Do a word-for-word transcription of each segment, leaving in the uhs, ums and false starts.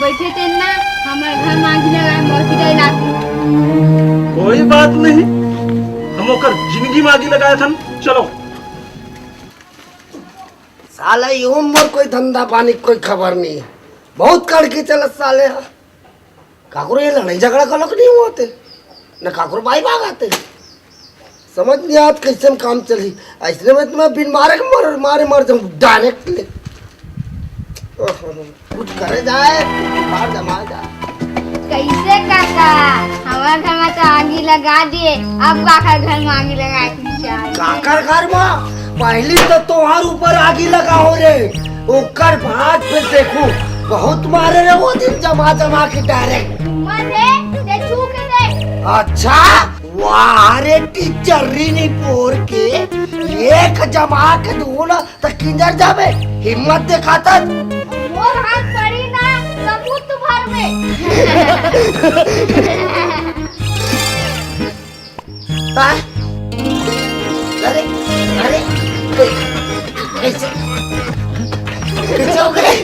बइठे तेन ना, हमर घर म आगी लगाए, मोर पिटाई लागही। कोई बात नहीं, हम ओकर जिंदगी म आगी लगाए थन। चलो। साला, ये उम्र कोई धंधा पानी के कोई खबर नहीं। बहुत कड़की चलत साले ह। काकरो ये लड़ाई झगड़ा घलोक नहीं होवत हे, न काकरो बाई भागत हे। समझ नहीं आत कइसे म काम चलही। अइसने में तो मैं बिन मारे के मर, मारे मर जाऊं direct ले। ओहो, कुछ करे जाए, बाहर जमा जाए। कइसे काका? हमर घर म तो आगी लगा दिए, अब काकर घर म आगी लगाए के विचार हे? काकर घर म? पहिली तो तोहर ऊपर आगी लगाहूं रे, ओकर बाद फिर देखहूं। बहुत मारे रे वो दिन जमा जमा के direct। हिम्मत हे, ते छू के देख। अच्छा, वाह रे टीचर री नी पोर के, एक जमा के दूं ना त किंजर जाबे, हिम्मत देखाथस। मोर हाथ पड़ी ना, त मुत भर में। हाँ? अरे, अरे, कैसे, कैसे हो गए?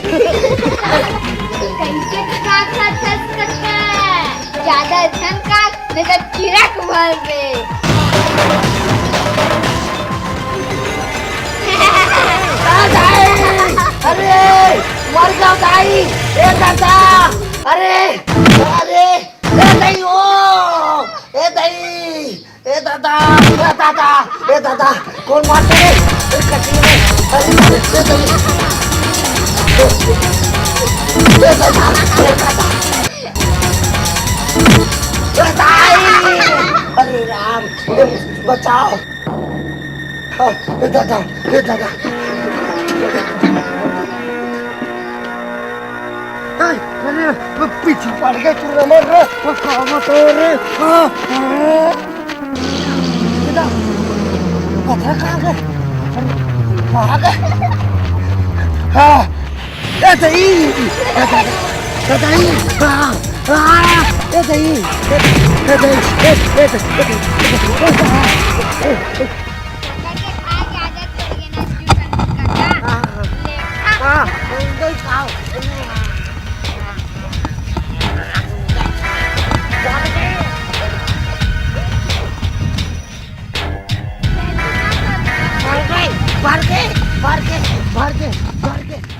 कइसे काका थस काका? ज्यादा अइसन का, नहीं तो चिरक भर दे। दाई! अरे, मर गया दाई! ए दादा! अरे, अरे, ए दाई ओ! ए दाई! ए दादा, ए दादा, ए दादा, कोन मारत हे? ए कचरी में, अरे, अरे, ए दादा, ए दादा, ए दादा, ए दाई, अरे राम, ए, बचाओ। हाँ, ए दादा, ए दादा। ए, अरे, पीछे पड़ गए तू रे, मर रे, वो काम तो रे। हाँ, हाँ। बेटा, पत्थर कहाँ गए? कहाँ गए? हाँ, ए दही, ए दही, ए दही, हाँ, हाँ, ए दही, ए दही, ए दही, ए, ए दही, ए दही, ए दही, ए दही। हाँ, हाँ, हाँ, हाँ, हाँ, हाँ। भाग गए, भाग गए, भाग गए, भाग गए, भाग गए।